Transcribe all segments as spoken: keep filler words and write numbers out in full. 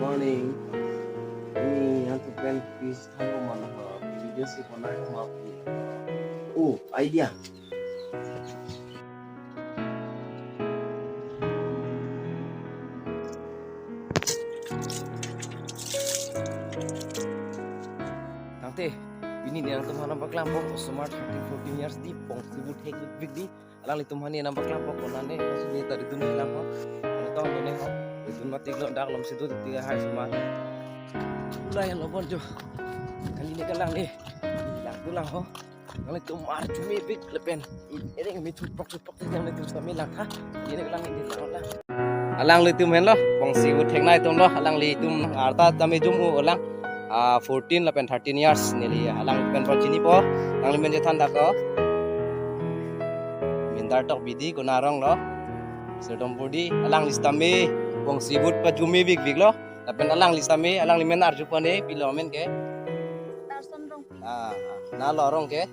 Morning. Ini yang tu pen pis than ko mana ha. Video si ko nai ko ma pi. Oh, idea. Tangte, pini ne nangtum aphan nangpaklang pok, osomar thirteen, fourteen years di, pongsi bu thekvik di. Alanglitum aphan ne nangpaklang pok, konane, kasu ne ta ridun lang ho. Konatong done ho. Ridun mati lo dak lom situ tiga hai suma. Ulai lo bon jo. Kali ne kelang ne. Lang tu lang ho. Alanglitum arjumevik lapen. Ereng mi thupok thupok yang itu sami lang ha. Ini kelang ini lang lang. Alanglitum henlo, pongsi bu theknei atum lo, alanglitum arta tame jum u alang. Ah, fourteen lapen thirteen years neli alang pen pachini po, alangli men chethan dak ko. Mindar Tokbi di, Konarong lo. Serdom Budi, alangli sitame pongsi bu pajumevik vik lo. Lapen alangli sitame, alangli men arju pon ne, pilo amen ke. Tarson Rongpi. Ah, ah, na lo arong ke.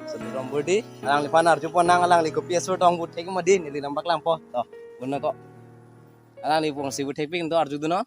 Serdom Budi, alangliphan arju pon nang, alangli kopi aso tong bu thek ma di, neli nangpaklang po. To, bun ko. Alangli pongsi bu thekpik do arju dun non.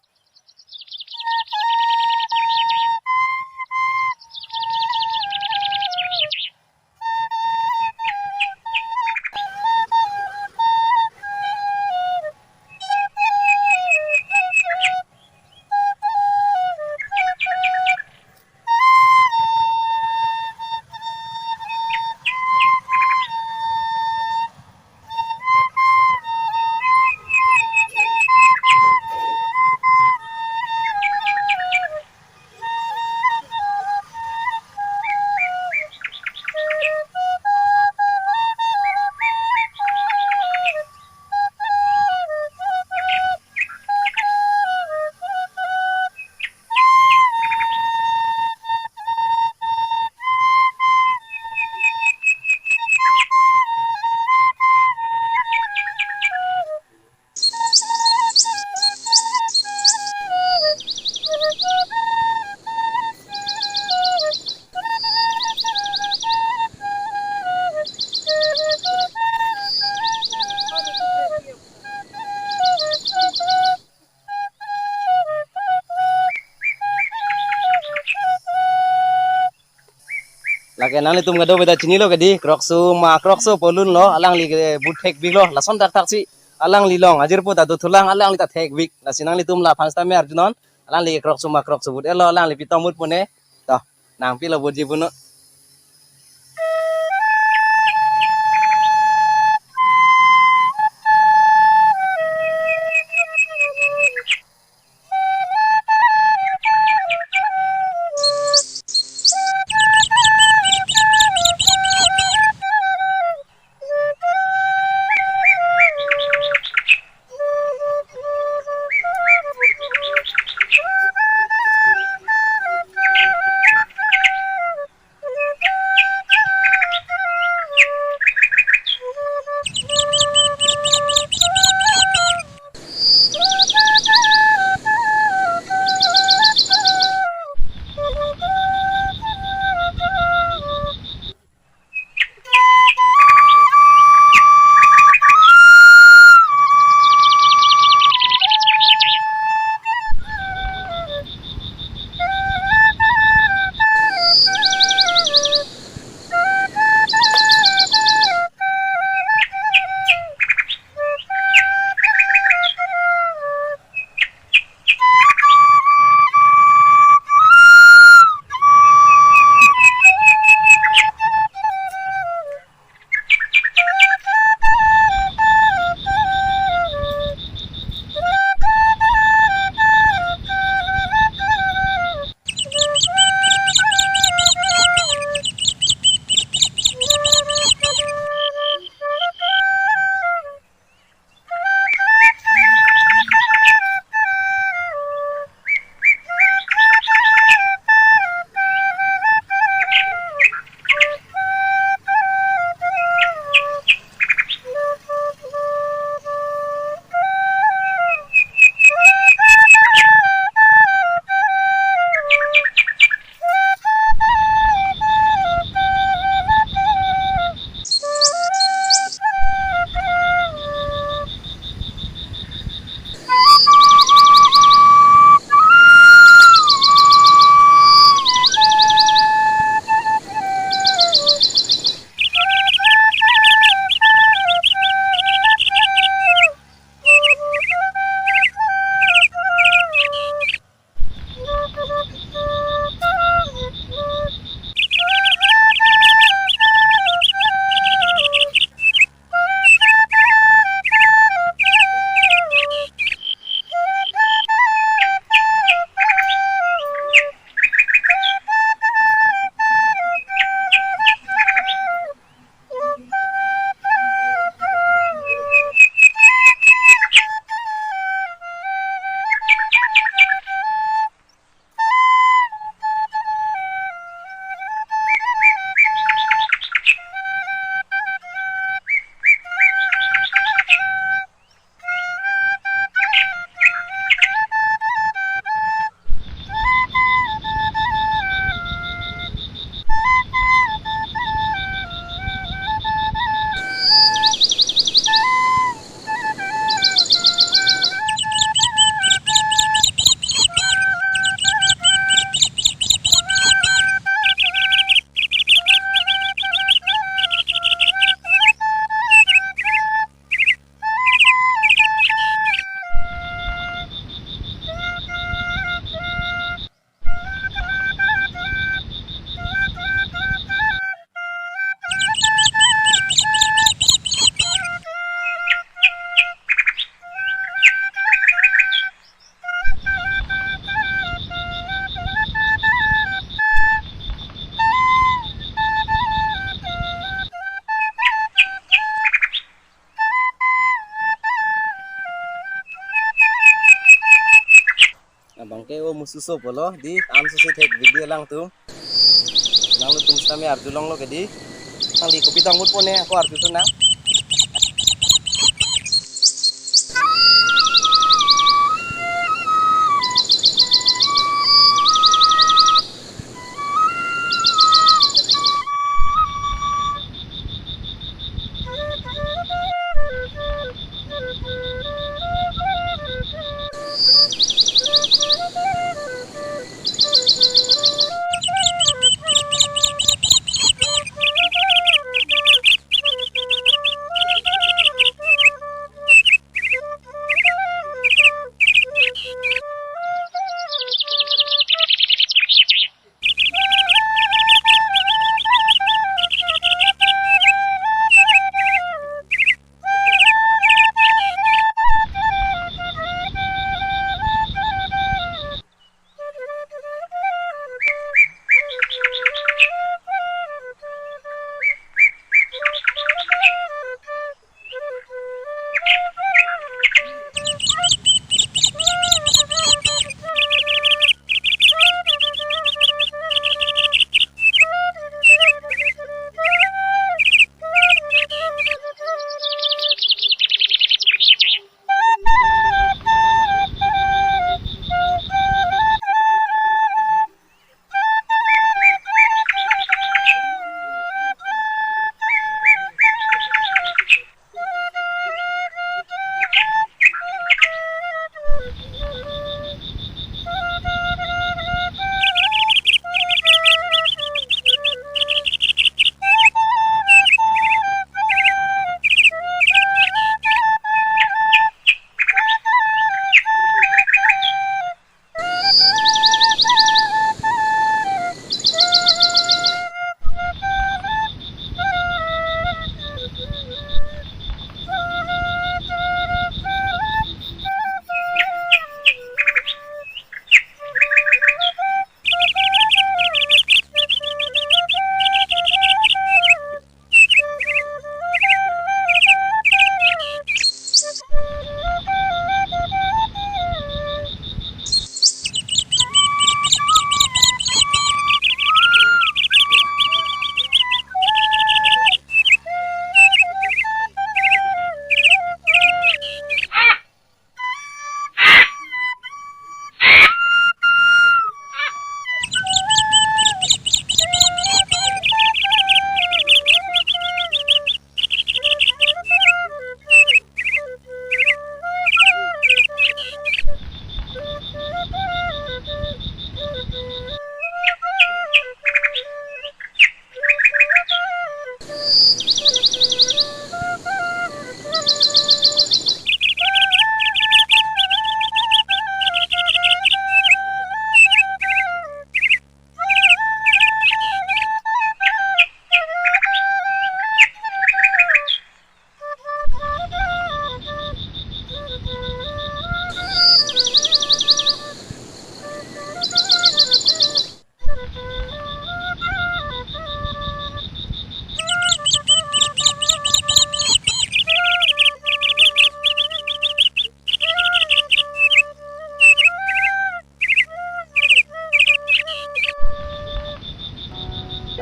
Lake nanglitum kadokave ta chinilo ke di, Krokso ma Krokso pu alun lo, alangli ke bu thekpik lo, lason thakthak si, alangli long ajirpo ta dothulang, alangli ta thekpik, lasi nanglitum laphan sitame arju non, alangli Krokso ma Krokso bu et lo, alangli pi tong mut pon ne, to, nang pilo bu ji bu no. Bangke o mususo pulo, dei, an susi thek video alangtum. Nanglitum sitame arjulonglo ke dei. Nangli kopi dangmut pone, ako arjuthu nang.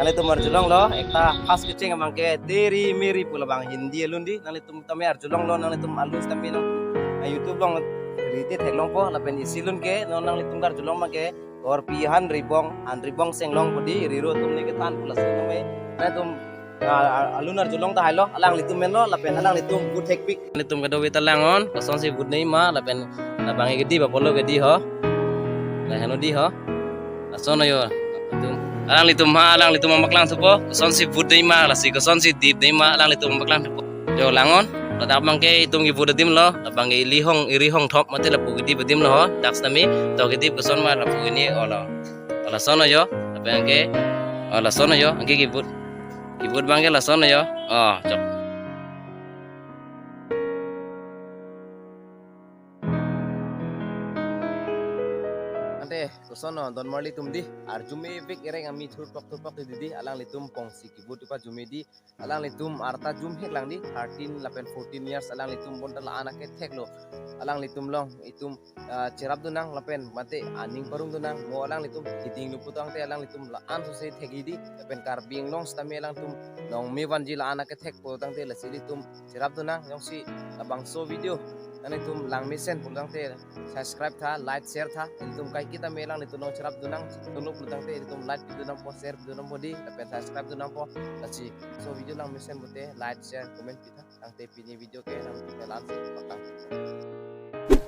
Nanglitum arjulonglo, ekta first kecheng abangke Teri Meri pu labang Hindi alun dei, nanglitum tame arjulonglo, nanglitum alun sitame nang, ah, YouTube along rite theklongpo, lapen isi alun ke, non nanglitum arjulong abangke, Korpi Hanribong, Hanribong Senglong pu dei, Riro atum ni kethan pu laso name, nanglitum, ah, ah, alun arjulong tahai lo, alanglitum menlo, lapen alanglitum bu thekpik. Nanglitum kadokave ta langnon, kosonsi vote dei ma, lapen labang ke dei ba polo ke dei ho. Lahenlo dei ho. Lason ajo. Alanglitum, ha, alanglitum amaklang supo, kosonsi vote dei ma, lasi kosonsi dip dei ma, alanglitum amaklang supo. Jo langnon, ladak abangke itum ke vote adim lo, labang ke ili hong, iri hong thop mate lapu kedip adim lo ho, dak sitame, to kedip koson ma lapu ini olo. Lason ajo, lapen ke, oh, lason ajo, anke ke vote. Ke vote abangke lason ajo. Oh, chok. Ante koson no don marli atum di, arjume vek ereng ami thurpak thurpak di di, alanglitum pongsi kibut ipa jume di, alanglitum arta jum hek lang di, thirteen lapen fourteen years alanglitum bonta la-an akethek lo. Alanglitum along itum ah, cherap dun nang lapen mate aning parong dun nang, mo alanglitum hiding lu putangte alanglitum la-an sose thek-i di, lapen Karbi Anglong sitame alangtum nong me vanji la-an akethek putangte lasi ilitum cherap dun nang. Jongsi labangso video nanglitum langmesen putangte subscribe tha, like, share tha, ilitum kaiketa me alanglitum nong cherap dun nang, tunuk putangte ilitum like pi dun nangpo, share pi dun nangpo di, lapen subscribe dun nangpo, lasi so video langmesen pute like, share, comment pi tha, tangte pini video ke nang pelan si paklang.